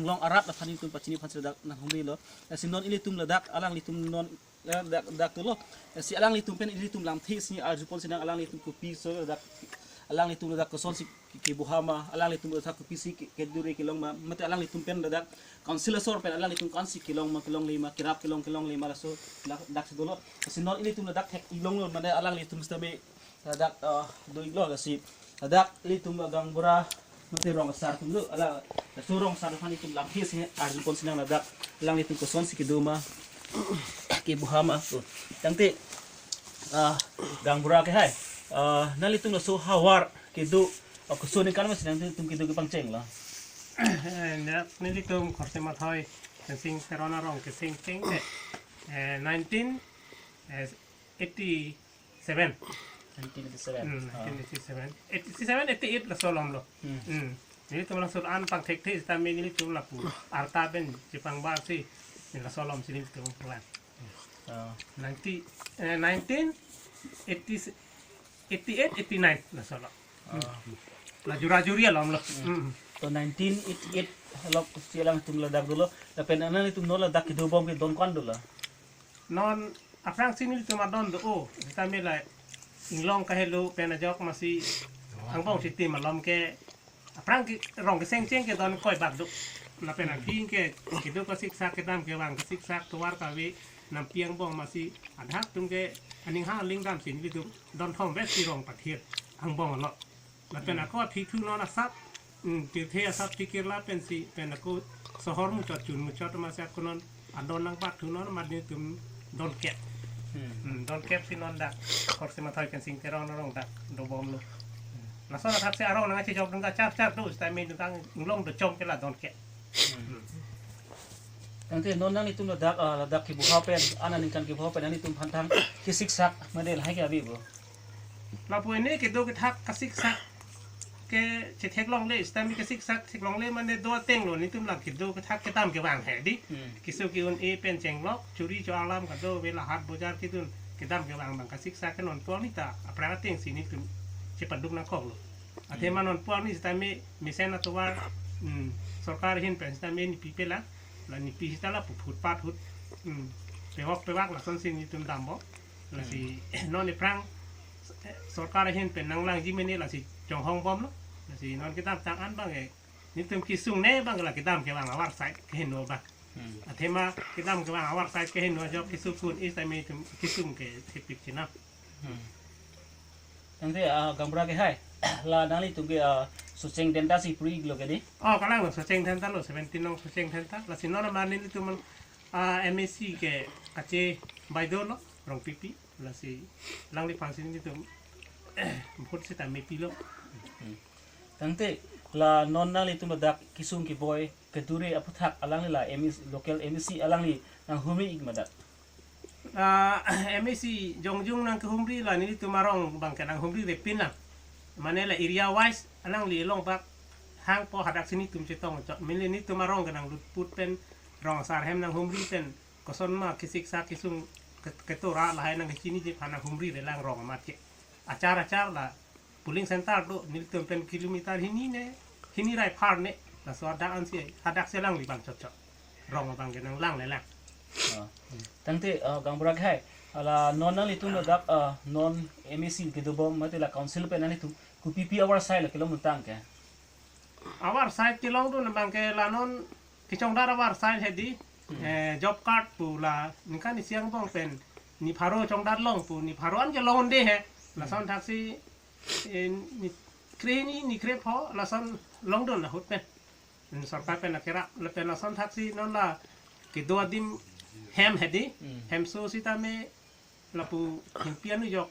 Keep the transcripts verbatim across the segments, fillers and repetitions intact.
Anglong arat aphan ilitum pachini aphan si ladak nanghumrilo. Lasi non ilitum ladak alanglitum non, eh, dak, dak dolo. Lasi alanglitum pen ilitum lamthe si arjupon sinang, alanglitum kopi aso ladak, alanglitum ladak kosonsi ke, kebu ma, alanglitum ladak kopisi ke, kedure kelong ma, mate alanglitum pen ladak council asor pen alanglitum ko-ansi kelong ma, kelongle ma, kerap kelong, kelongle ma, laso ladak si dolo. Lasi non ilitum ladak thek-iklo, mane alanglitum sitame ladak, eh, do-iklo. Lasi ladak ilitum gaonbura mate rong asar atum do, ala, laso rong asar aphan ilitum lamthe si arjupon sinang ladak alanglitum kosonsi kedo ma, kebu ma. To, tangte, ah, gaonbura kehai, ah, nanglitum laso havar kedo, ah, koson ningkan masi nanglitum kedo kepangchenglo? Eh, ne-, nelitum Khorsing Mathoi Kensing Teron arong keseng cheng ke, eh, nineteen, eh, eighty seven. Nineteen eighty-seven. Hmm, Ah. nineteen eighty-seven. Eighty-seven, eighty-eight laso alomlo. Hmm. Hmm. Nelitum laso an pangthekthe sitame nelitum lapu arta pen chepangbar si, laso alom si nelitum pulang. Ah. Ninety, eh, nineteen eighty, eighty-eight, eighty-nine laso alom. Ah. La jura-juri alomlo. Hmm. Hmm. To nineteen eighty-eight along si alanglitum ladak dolo. Lapen nanglitum non ladak kedobom ke don ko-an dolo? Non aphrangsi nelitum adon do-o, sitame la inglong kahelo pen ajok masi angbong chitim alom ke aphrang ke rong keseng cheng ke don koi bak do. Lapen aphi ke kedo kasiksak, kedam kevang kasiksak, tovar kave, nampi angbong masi adhak atum ke aning ha aling damsi nelitum don thom vet si rong pathir angbong along. Lapen Hmm. ako athithu non asap, hmm, tirthe asap tikir lapen si, pen ako sohor muchot chun muchot masi ako non adon nangbat thu non amat nelitum don kep. Hmm. Hmm, don kep si non dak Khorsing Mathoi Kensing Teron arong dak dobomlo. Laso athak si arong nangchejok dun kachar char do, sitame nutang inglong dochom ke la don kep. Hmm. Hmm. Tangte non nanglitum ladak, ah, ladak kebu pen, an aningkan kebu pen nanglitum aphan thang kesiksak mate lahai ke ave bo? Lapu ene kedo kethak kasiksak ke chetheklongle, sitame kasiksak theklongle mane do atenglo, nelitum la kedo kethak kedam kevang he di. Hmm. Keso ke-un-e pen chenglok, churi cho-ar alam kado ve, la hat bojar kedun kedam kevang abang kasiksak ke non pu arni ta aphrang atengsi nelitum chepaduk nangkoklo. Athema Hmm. non pu arni sitame mesen atovar, hmm, sorkar ahin pen sitame nepi pelang, la nepi sita lapu footpath ahut, hmm, pevok pevak lasonsi nelitum dambom. Lasi Hmm. non ephrang sorkar ahin pen nanglangji mene lasi chonghongbomlo. Lasi non kedamtang an abang ke nelitum kesung ne abang la kedam kevang avarsai kehingno abang. Hmm. Athema kedam kevang avarsai kehingno ajok keso ke-un-e sitame nelitum kesung ke thepik chenam. Hmm. Tangte, ah, gaonbura kehai, la nanglitum ke, ah, Socheng Dhenta si puri-iklo ke di? Oh, kalang lo, Socheng Dhenta lo, seventeen nong Socheng Dhenta. Lasi non amat nelitum, ah, M A C ke Kache Baideo lo, Rongpipi. Lasi alangliphan si nelitum vote sitame pilo. Hmm. Tangte, la non nanglitum ladak kesung keboi kedure aphuthak alangli la M A C, local M A C alangli nanghumri-ik ma dak? Ah, M A C jongjong nangkehumri la nelitum arong abang ke nanghumri repin lang. Mane la area wise alangli along bak hangpo, hadaksi nelitum chetong chot. Mili nelitum arong ke nanglutput pen rong asar ahem nanghumri pen koson ma kesiksak kesung ke-, ketora lahai nangkechiniji aphan nanghumri relang rong amat ke. Achar achar la polling center do, nelitum pen kilometer hini ne, hini rai phar ne, laso hadak ansi, hadaksi alangli abang chot chot. Rong abang ke nanglanglelang. Ah. Tangte, ah, gaonbura kehai, la non nanglitum ladak, ah, non M A C kedobom mate la council pen nanglitum kopipi avarsai la kelongdun tangte? Avarsai kelongdun abang ke la non kechongdat avarsai he di, Hmm. eh, job card pu la ningkan isi angbong pen ni pharo chongdat long pu, ni pharo an kelong un-e he. Lason Hmm. thaksi, eh, ni kre hini, ni kre pho, lason longdun ahut pen. Hmm, sorkar pen akerap, lapen lason thaksi non la kedo adim hem he di, Hmm. hemso sitame lapu hingpi anu jok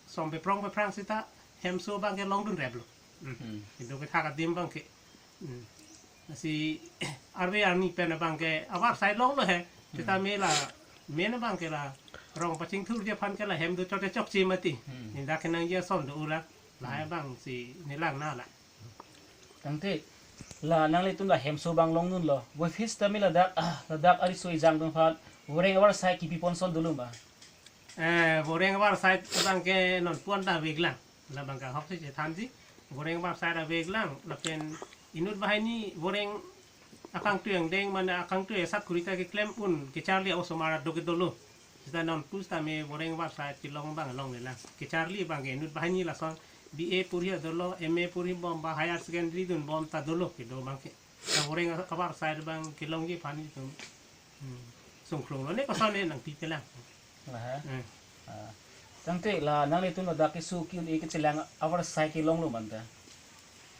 som peprong pephrang sita hemso abang ke longdun rep lo. Hmm. Hmm. Kedo kethak adim abang ke. Hmm. Lasi arve arni pen abang ke avarsai longlo he. Hmm. Sitame la main abang ke la rong pachingthurji aphan ke la hem do chot chokche mati. Hmm. Indak kenangji ason do-o la. Lahai Hmm. abang si nelang na la. Tangte, la nanglitum la hemso abang longdunlo. Voiphit sitame ladak, ah, ladak ariso ejang atum aphan voreng avarsai kipi ponson dolo ma? Eh, voreng avarsai abang ke non pu an ta veklang. Labang ke ahok si chethanji. Voreng avarsai ta veklang. Lapen inut banghini voreng Akangtui angdeng mane akangtui asat kuri ta keklem un kecharli a-osomar aduk ke dolo. Sita non pu sitame boreng war side kelong abang longle lang. Kecharli abang ke inut banghini lason B A puri dolo, M A puri bom ba higher secondary dunbom ta dolo kedo abang ke. Ta boreng war side abang kelongji aphan itum. Hmm. Sungkrung lo ne koson ne nangpipe lang. Aha. Hmm. Ah. Tangte la nanglitum ladak keso ki-un-e kechelang a-war side kelonglo manta.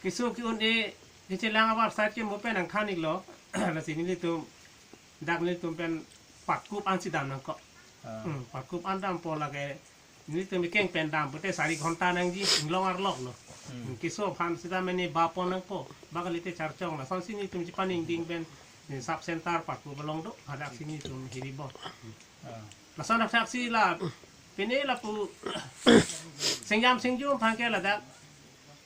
Keso ki-un-e kechelang a-war side ke mo pen nangthan-iklo. Lasi nelitum dak nelitum pen parkup ansi dam nangkok. Ah. Hmm, parkup an dampo lake nelitum keng pen dam pute sari ghonta nangji inglong arlok lo. Hmm. Hmm, keso aphan sita mene bapon nangpo. Ba kalite charchong lasonsi nelitum chepaningding pen, eh, sub center parkup along do. Hadaksi nelitum hiribom. Ah. Lason dak saksi la pine lapu singjam singjum aphan ke ladak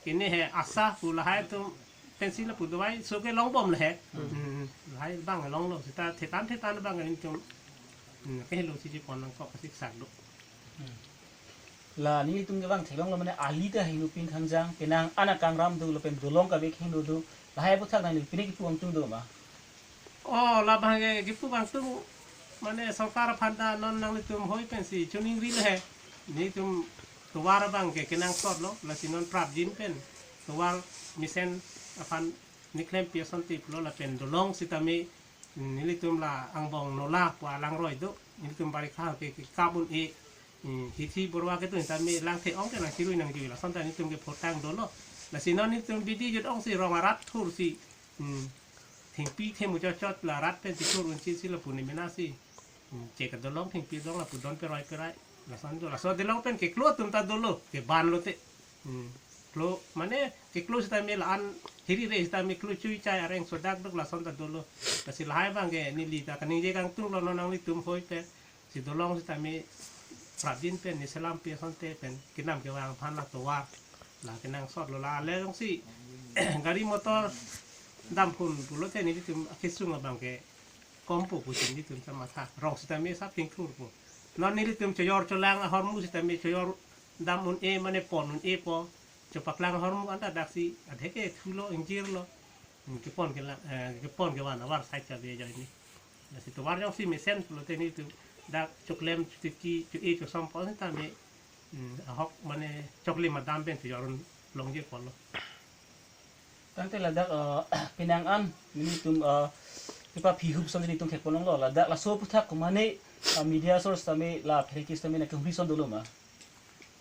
kene he asa pu lahai atum pensi lapu dovai so kelongbom le he. Hmm. Hmm, lahai abang longlo sita thetan thetan abang nelitum. Hmm, kehelo si chepon nangkok kasik sak do. Hmm. La nelitum kevang theklonglo mane ali ta hingno pin khangjang penang anak kangram do lapen dolong kave hingno do lahai aputhak nangli pine kipu angtung do ma? Oh, labang ke kipu angtung mane sorkar aphan ta non nanglitum hoi pensi choningri le he. Nelitum tovar abang ke kenangsot lo, lasi non prapjin pen tovar mesen aphan neklem pi asonte pulo lapen dolong sitame nelitum la angbong nola pu alangroi do, nelitum barikha ke, kekap un-e, hmm, hithi borwa ke tu sitame langthe-ong ke nangchirui nangjui lason ta nelitum ke photang dolo. Lasi non nelitum bidi jut ongsi rong arat thursi Hmm. Thengpi themu chotchot la rat pen chithur un-e si lapu ne mena si. Hmm. Che kadolong thengpi dong lapu don perai perai. Lason do laso delong pen keklo atum ta dolo keban lote. Hmm. Klo mane keklo sitame la-an hiri re sitame klo chui chai areng sodak dok lason ta dolo. Lasi lahai abang ke neli ta kaningje kangtung lo non nanglitum hoi pen. Si dolong sitame prapjin pen ne selam pi asonte pen kenam kevang aphan la tovar la kenangsot lo la le jongsi gari motor damphun pulote nelitum akesung abang ke kompo pusi nelitum chamatha rong sitame sap tingthur po. Non nelitum choyor cholang ahormu sitame choyor dam un-e mane pon un-e po chopaklang ahormu anta daksi adhe ke thulo ingjirlo. Hmm, kepon kelang, eh, kepon kevan a-war side kave ajoine. Lasi tovar jongsi mesen pulote nelitum dak choklem chotiki cho-e chosom po sitame, hmm, ahok mane choklim adam pen choyor un longji apotlo. Tangte ladak, eh, penang an nelitum, eh, kepaphi hup ason nelitum thekponlonglo ladak laso aputhak mane, eh, media source tame la phereki sitame nangkehumri ason dolo ma?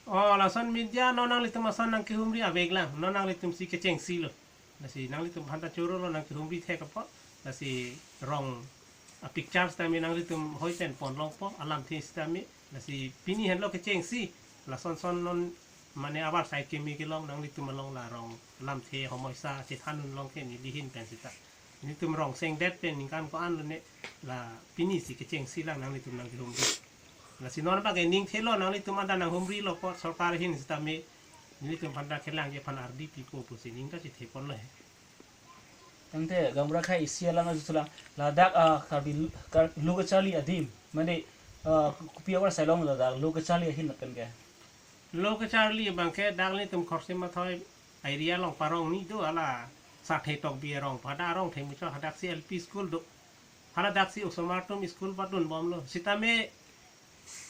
Oh, lason media non nanglitum ason nangkehumri avek lang, non nanglitum si kechengsi lo. Lasi nanglitum aphan ta choro lo nangkehumri thek apot. Lasi rong a-picture sitame nanglitum hoi pen ponlongpo alamthe sitame. Lasi pini henlo kechengsi. Lason son non mane a-war side keme kelong nanglitum along la rong lamthe homoisa chethan un long ke neli ahin pen sita. Nelitum rong sengdet pen ningkan ko-an lo ne la pini si kechengsi lang nanglitum nangkehumri. Lasi non abang ke ning thelo nanglitum anta nanghumrilo apot sorkar ahin sitame nelitum aphan ta kelangji aphan ardi pipo pusi ning ta chethepon lo he. Tangte gaonbura akhai isi alang ajusulang ladak, ah, Karbi lo, Kar-, lo kacharli adim mane, ah, kopi a-war side long ladak lo kacharli ahin lapen ke? Lo kacharli abang ke dak nelitum Khorsim Mathoi area along parong ni do hala Sarthe Tokbi arong pada arong themu cho hadaksi L P school do. Hala daksi osomar atum school padunbomlo. Sitame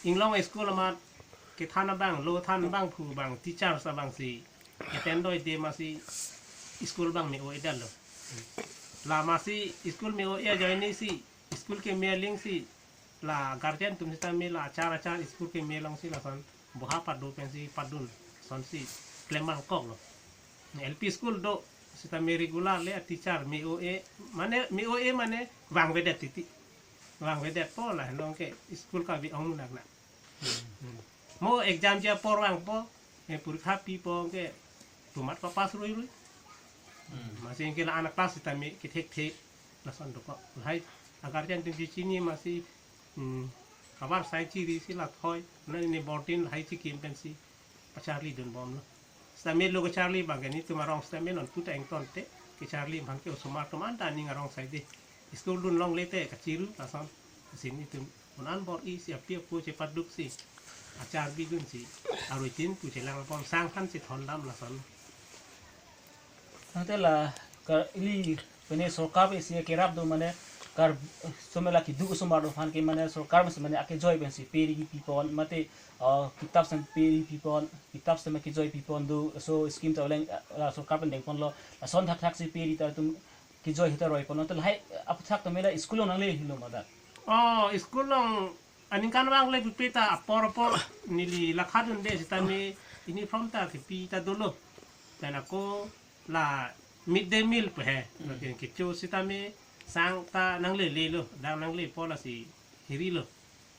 inglong school amat kethan abang, lo than abang phu abang, teachers abang si. Eten doi de masi school abang me-o-edetlo. La masi school me-o-e ajoine si, school keme aling si, la guardian atum sitame la achar achar school keme along si lason boha pado pensi padun, sonsi klem angkoklo. L P school do, sitame regular le teacher me-o-e, mane me-o-e mane vangvedet titi. Vangvedet po la henlo ke school kave-ong munak na. Hmm. Mo exam ji apor vangpo, eh, porikha pipo ke tomat papass ruirui. Hmm. Masi ke la anak class sitame kethekthek lason dokok. Lahai a-guardian atum chechini masi, hmm, a-war side chiri si la thoi, na ne boarding lahai chikim pensi pacharlidunbomlo. Sitame lo kacharli abang ke nelitum arong sitame non puta ingtonte kacharli abang ke osomar atum anta aning arong side. School dunlongle te kachiru lason. Lasi nelitum un-an bor-i si api apo chepaduk si achar bidun si aruitin pu chelangbom sang aphan si thondam lason. Tangte la ka ili Pine sorkar pensi kerap do mane kar somela kedo osomar do aphan ke mane sorkar pensi mane akejoi pensi pe ri pipon mate, ah, kitap sem pe ri pipon, kitap sem kejoi pipon do, laso scheme ta oleng, ah, la sorkar pen dengponlo, lason thakthak si pe ri ta atum kejoi hita roi pon to lahai aphuthak to mela school along nangle hilo ma dak. Oh, school along aningkanvang le pupe ta apor apor neli lakha dunde sitame uniform ta kepi ta dolo. Pen ako la mid day meal pu he. Hmm. Lapen kecho sitame sang ta nanglele lo, dang nanglepo lasi hirilo.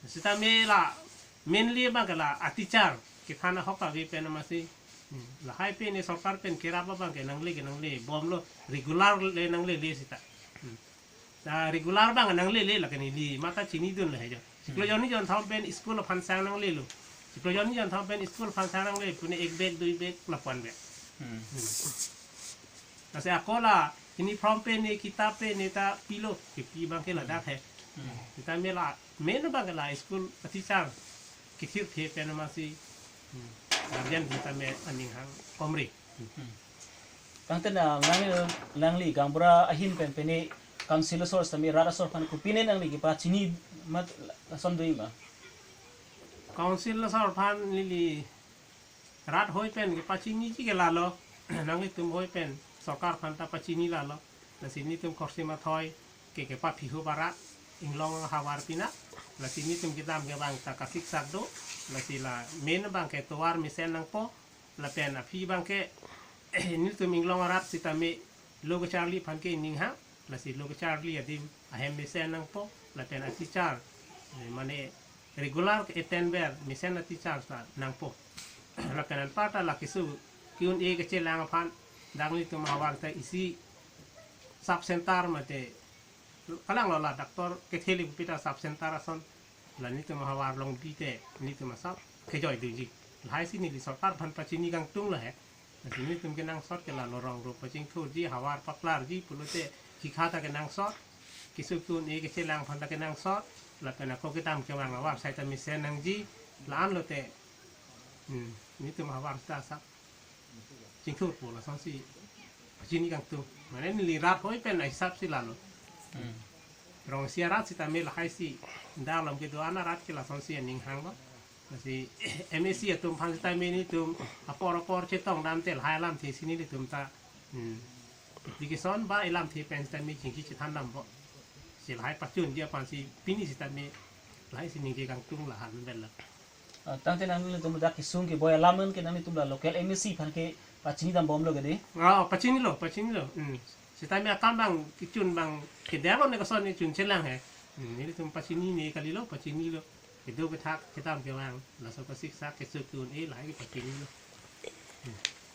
Sitame la mainly abang ke la a teacher kethan ahok ave pen amatsi. Hmm. Lahai pine sorkar pen kerap abang ke nangle ke nanglebomlo, regular le nanglele sita. Hmm. Ta regular abang nanglele lake neli mata chinidun le he jo. Chiklo jon ni jon thom pen school aphan sang nanglelo. Chiklo jon ni jon thom pen school aphan sang nangle pune ek bag, dui bag, lapu-an bag. Hmm. Hmm. Lasi ako la uniform pine, kitap pine ta pilo, kepi abang ke ladak he. Hmm. Sitame la main abang ke la school a teacher kethirthe pen amatsi, hmm, guardian sitame aning hang komre. Hmm. Tangte na nangli, nangli gaonbura ahin pen pine council asor sitame rat asor aphan kopine nangli kepachini mat lason do ma? Council asor aphan neli rat hoi pen kepachiniji ke lalo. Nanglitum hoi pen sorkar aphan ta pachini lalo. Lasi nelitum Khorsing Mathoi ke kepaphiho barat inglong ahavar pina. Lasi nelitum kedam kevang ta kasiksak do. Lasi la main abang ke tovar mesen nangpo. Lapen aphi abang ke nelitum inglong arat sitame lo kacharli aphan ke ning hang. Lasi lo kacharli adim ahem mesen nangpo. Lapen a teacher, eh, mane regular ke attend ver mesen a teacher ta nangpo. Lapen anparta la keso ke-un-e kachelang aphan dak nelitum ahavar ta isi sub center mate kalanglo la doctor ketheli pita sub center ason la nelitum ahavar along bite nelitum asap kejoi doji. Lahai si neli sorkar aphan pachini kangtung lo he. Lasi nelitum kenangsot ke la lorong ro pachingthurji, havar paklarji pulote chikha ta kenangsot, keso ke-un-e kachelang aphan ta kenangsot, lapen ako kedam kevang ahavar sai ta mesen nangji, la-an lote, hmm, nelitum ahavar ta asap chingthurpo lasonsi pachini kangtung. Mane neli rat hoi pen ahisap si lalo. Hmm. Rong isi arat sitame lahai si, dak along kedo-an arat ke lasonsi aning hang lo. Lasi M A C atum aphan sitame nelitum apor apor chetong damte lahai alamthe si nelitum ta, hmm, application ba elamthe pen sitame chingki chethan dampo. Si lahai pachunji aphan si pini sitame lahai si ningje kangtung la han bella. Ah, tangte nanglitum dak kesung keboi alam an ke nanglitum la local M A C aphan ke pachini dambomlo ke dei? Ah, pachinilo, pachinilo. Hmm. Sitame akam abang kechun abang kedelo ne koson ne chun chelang he. Hmm, nelitum pachinine kalilo, pachinilo. Kedo kethak kedam kevang, laso kasiksak keso ke-un-e lahai ke pachinilo.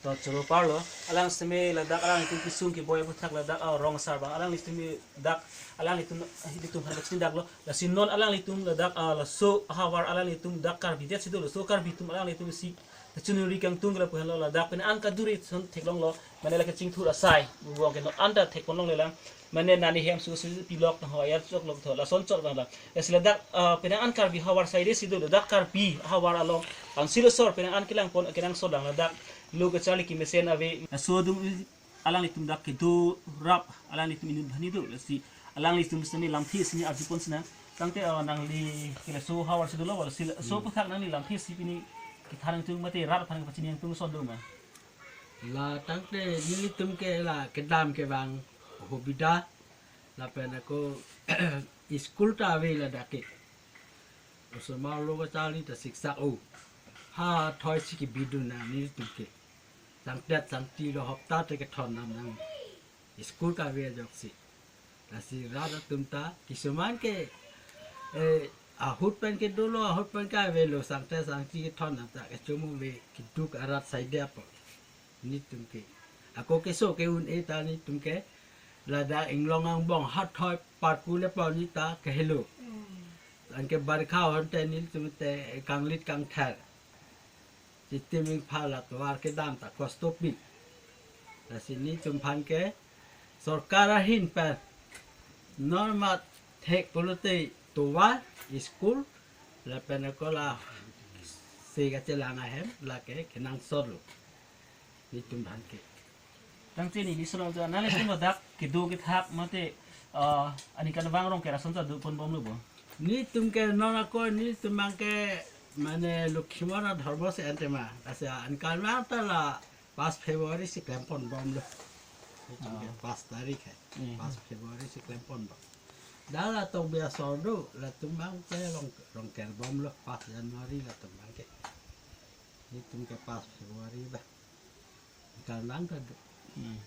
To choro parlo, alang sitame ladak alanglitum kesung keboi aphuthak ladak arong asar abang alanglitum dak alanglitum, ilitum aphan pachini daklo. Lasi non alanglitum ladak, ah, laso ahavar alanglitum dak Karbi det si dolo, laso Karbi atum alanglitum si kachunuri kangtung ke lapu henlo, ladak pine an kaduri ason theklonglo, mane la kachingthur asai bubong ke non anta thekpon longlelang, mane nani hem su su pilok tangho ayar choklok tho lason chot abang la. Lasi ladak, ah, pine an Karbi havar saide si dolo, dak Karbi havar along council asor pine an kelangpon kenangsot abang ladak lo kacharli kemesen ave. Laso adung alanglitum dak kedo rap alanglitum inut bhani do, lasi alanglitum sitame lamthe si ne arjupon sinang. Tangte, ah, nangli ke laso havar si dolo, lasi laso, hmm, aphuthak nangli lamthe si pini kethan nangtung mate rat aphan pachini nangtung ason do ma? La tangte nelitum ke la kedam kevang hobida lapen ako school ta ave ladak ke. Osomar lo kacharli ta siksak o. Hathoi si kebidun na nelitum ke. Sangtet sangti lo hopta te kethon nam nang. School kave ajoksi. Lasi rat atum ta kisuman ke, eh, ahut pen ke dolo, ahut pen ke avelo, sangtet sangti kethon nam ta kechomong ave keduk arat saide apo. Nelitum ke. Ako keso ke-un-e ta nelitum ke. Ladak inglong angbong hathoi parku le pau neli ta kehelo. Hmm. Anke barikha hon te nelitum te kanglit kangthar. Chitim ingpha la tovar kedam ta kosto pi. Lasi nelitum aphan ke sorkar ahin pen non ma thek pulote tovar, school, lapen ako la se kachelang ahem lake kenangsotlo. Nelitum aphan ke. Tangte neli sonong ta, nanglitum ladak kedo kethak mate, ah, aningkanvang Rongker ason ta doponbomlo bo? Netum ke non ako, netum abang ke mane Lokhimon adhormo si an tema. Lasi aningkanvang ta la pas February si klemponbomlo. Netum ke Ah. pas tarik hai. Hmm. Pas February si klemponbom. Dak la Tokbi asor do, latum abang ke Rong, Rongker bomlo, pas January latum abang ke. Netum ke pas February ba. Aningkanvang ta do. Hmm.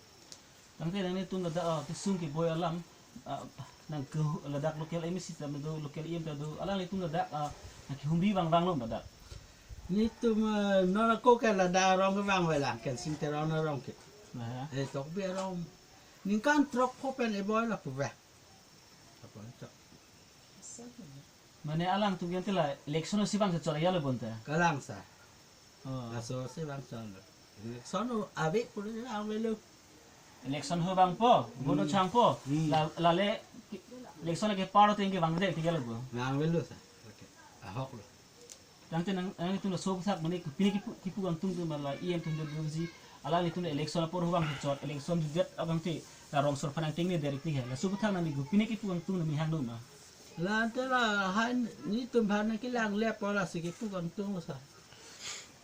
Tangte nanglitum ladak, ah, kesung keboi alam, ah, nang ke ladak local M A C ta do, local E M ta do, alanglitum ladak, ah, nang kehumri vangvanglo ladak? Netum, eh, non ako ke ladak arong kevang avelang, Kensing Teron arong ke. Aha. Eh, Tokbi arong. Ningkan throk pho pen eboi lapu ve. Apa cok? Mane alangtum ke tila election si vang chot ya lo bonta? Kalang sa. Oh. Laso si vangchotlo. Election ave pulo vangvelo. Election ho vangpo, vote Hmm. changpo. Hmm. La, lale election ke paro teng ke vangde ke lo bo. Vangvelo sa. Okay. Ahok lo. Tangte nang, nanglitum laso aphuthak mane pini kipu, kipu kangtung tu mala E M atum do si, alanglitum election apor ho vang chot, election jutdet abang te la rong sor phan nangtengne det tik hai. Laso aphuthak nangli pini kipu kangtung nangli hang do ma? La ante lahai netum aphan nangkelang le po lasi kipu kangtung lo sa.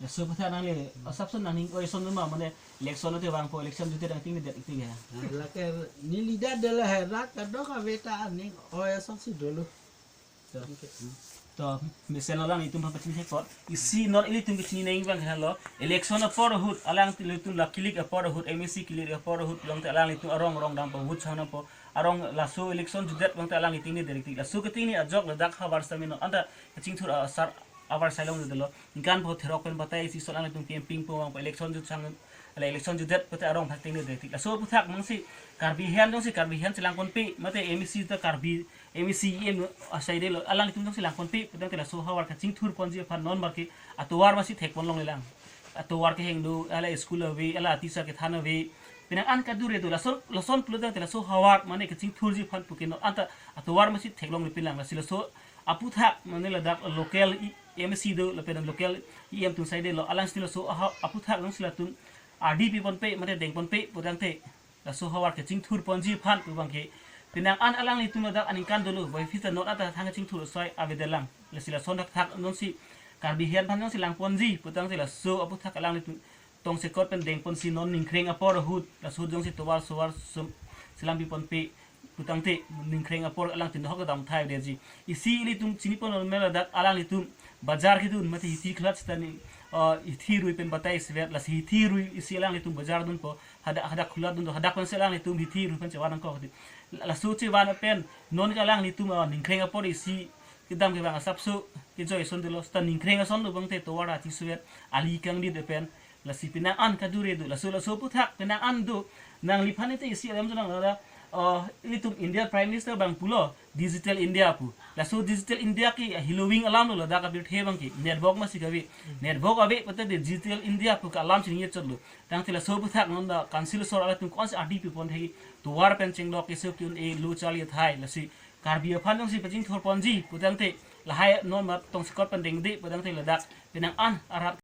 Laso aphuthak nangli asapson nangning oi son ma mane election te vangpo, election jutdet nangtengne det tik hai. Lake neli dak de lahai rat kadokave ta aning oi ason si dolo. To, mesen lo alanglitum aphan pachini thek kot. Isi non ilitum kachini nang abang halo. Election apor ahut, alanglitum la kilik apor ahut, M A C kilik apor ahut, along te alanglitum arong arong dampo, vote chang dampo, arong laso election jutdet along te alangli tengne det tik. Laso ketengne ajok ladak havar stamina anta kachingthur asar avar sai longledetlo. Ningkan pho therok pen batai isi son alanglitum campaign po vangpo election jut chang, ala election jutdet pute arong aphan tengne det tik. Laso aphuthak nangsi Karbi ahin jongsi Karbi ahin chelangponpe, mate M A C ta Karbi M A C E M asai det lo, alanglitum jongsi langponpe, putangte laso havar kachingthur ponji aphan non marke atovar masi thekpon longlelang. Atovar keheng do, ala school ave, ala teacher kethan ave. Penang an kadure do, lason, lason pulotangte laso havar mane kachingthurji aphan puke non anta atovar masi theklonglepinlang. Lasi laso aphuthak mane ladak local E-, M A C do, lapen local E M atum sai det lo, alangsi laso aha-, aphuthak nangsi latum ardi piponpe, mate dengponpe, putangte laso havar kachingthur ponji aphan pu abang ke. Penang an alanglitum ladak aningkan dolo, boy fita non anta thang kachingthur asai avedelang. Lasi lason thakthak nonsi Karbi ahin aphan nonsi langponji, putangte laso aphuthak alanglitum tongsekot pen dengponsi non ningkreng apor ahut, laso ahut jongsi tovar sovar sum-, selam piponpe, putangte ningkreng apor alangtum hok dam thai deji. Isi ilitum chinipon lo mela dak alanglitum bajar kedun mate hithi khlat sitani, ah, hithi rui pen batai sivet lasi hithi rui isi alanglitum bajar dunpo, hadak, hadak khulat dun do, hadak pensi alanglitum hithi rui pen chevan nangkok di. Laso chevan pen non ke alanglitum, ah, ningkreng apor isi kedam kevang asapso kejoi ason dolo, seta ningkreng ason lo abangte tovar ati sivet ali kangdit pen. Lasi penang an kadure do, laso, laso aphuthak penang an do, nangliphan ite isi alam jonang lada, oh, ilitum India Prime Minister abang pulo, Digital India pu. Laso Digital India ke hilowing alam lo ladak abirthe abang ke, network masi kave, network ave pute Digital India pu ke alam chini chot lo. Tangte laso aphuthak non da council asor alatum konsi ardi pipon thai, tovar pen chenglok keso kiun e lo chali thai, lasi Karbi aphan jongsi pachingthur ponji, putangte lahai non mat tongsekot pen dengde, putangte ladak penang an arat